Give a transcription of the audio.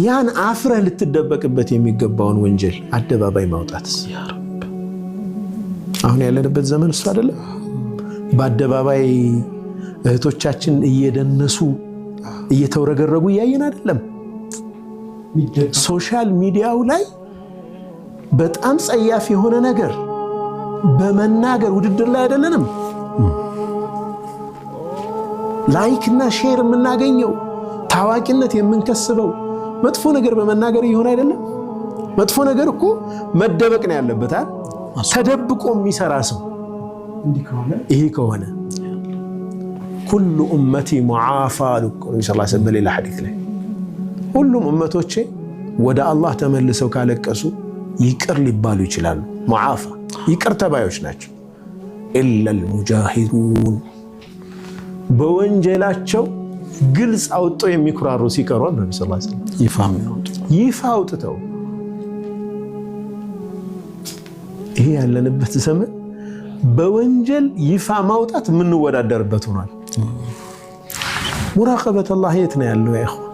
ያን አፍረህ ልትደበቅበት የሚገባውን ወንጀል አደባባይ ማውጣትስ? አሁን ያለንበት ዘመን እሱ አይደለም። በአደባባይ እህቶቻችን እየደነሱ እየተውረገረጉ እያየን አይደለም። Social media ው ላይ በጣም ጸያፍ የሆነ ነገር በመናገር ውድድር ላይ አይደለንም። Like እና share የምናገኘው፣ ታዋቂነት የምንከስበው መጥፎ ነገር በመናገር እየሆነ አይደለም። መጥፎ ነገር እኮ መደበቅ ነው ያለበት። ተደብቆ የሚሰራ ሰው ይሄ ከሆነ كل أمتي معافى አሉ ነቢ ስ በሌላ ሐዲስ ላይ፣ ሁሉም እመቶቼ ወደ አላህ ተመልሰው ካለቀሱ ይቅር ሊባሉ ይችላሉ። معافى ይቅር ተባዮች ናቸው። إلا المجاهرون በወንጀላቸው ግልጽ አውጥተው የሚኩራሩ ሲቀሩ ነቢ ስ ይፋ አውጥተው። ይሄ ያለንበት ዘመን በወንጀል ይፋ ማውጣት የምንወዳደርበት ሆኗል። مراقبة الله የት ነው ያለው? يا إخوان